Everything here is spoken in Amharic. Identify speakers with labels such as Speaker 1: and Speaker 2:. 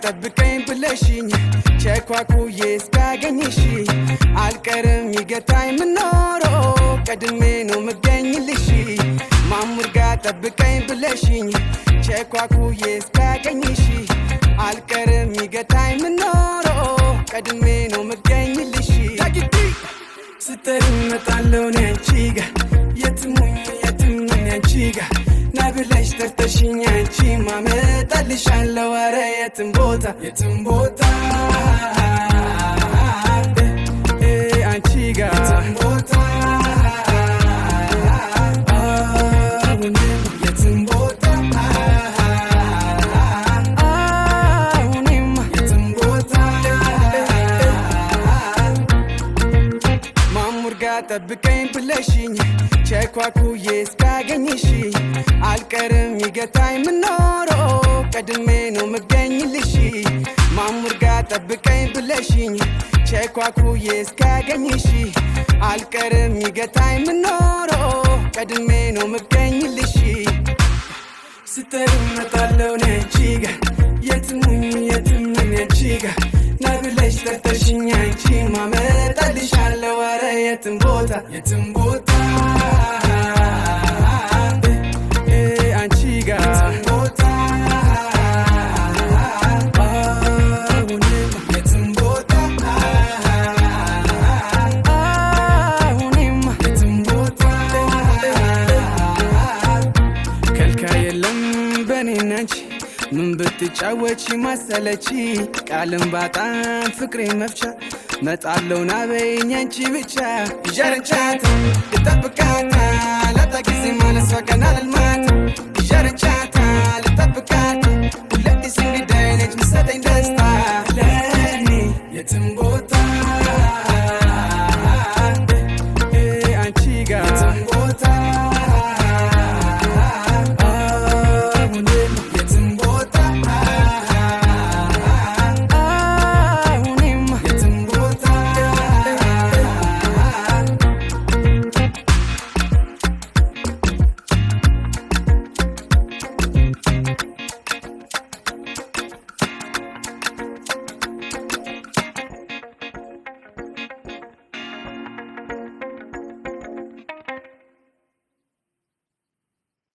Speaker 1: ጠብቀኝ ብለሽኝ ቸኳኩዬ እስካገኝሽ አልቀርም ይገታኝ ምኖሮ ቀድሜ ነው ምገኝልሽ። ማሙር ጋ ጠብቀኝ ብለሽኝ ቸኳኩዬ እስካገኝሽ አልቀርም ይገታኝ ምኖሮ ቀድሜ ነው ምገኝልሽ። ዳጊቲ ስተሪኝ እመጣለሁ እኔ አንቺ ጋ፣ የትም ሁኚ የትም እኔ አንቺ ጋ። ና ብለሽ ጠርተሽኝ አንቺ ማመጣልሻለሁ፣ ኧረ የትም ቦታ የትም ቦታ አንቺ ጋ የትም ቦታ፣ አሁንም የትም ቦታ፣ አሁንም የትም ቦታ። ማሙር ጋ ጠብቀኝ ብለሽኝ ቸኳኩዬ እስካገኝሽ አልቀርም ይገታኝ ምኖሮ ቀድሜ ነው ምገኝልሽ። ማሙር ጋ ጠብቀኝ ብለሽኝ ቸኳኩዬ እስካገኝሽ አልቀርም ይገታኝ ምኖሮ ቀድሜ ነው ምገኝልሽ። ስተሪኝ እመጣለሁ እኔ አንቺ ጋ፣ የትም ሁኚ የትም እኔ አንቺ ጋ። ና ብለሽ ጠርተሽኝ አንቺ ማመጣልሻለሁ፣ ኧረ የትም ቦታ የትም ቦታ አንቺ ጋ የትም ቦታ፣ አሁንም የትም ቦታ፣ አሁንም የትም ቦታ። ከልካይ የለም በኔና አንቺ፣ ምን ብትጫወቺ ማሰለቺ፣ ቃልን ባጣም ፍቅሬ መፍቻ መጣለው ና በይኝ አንቺ ብቻ። ይዣረንቻት ልጠብቃታ ላጣ ጊዜ ማለሷ ቀና ልልማት ይዣረንቻት።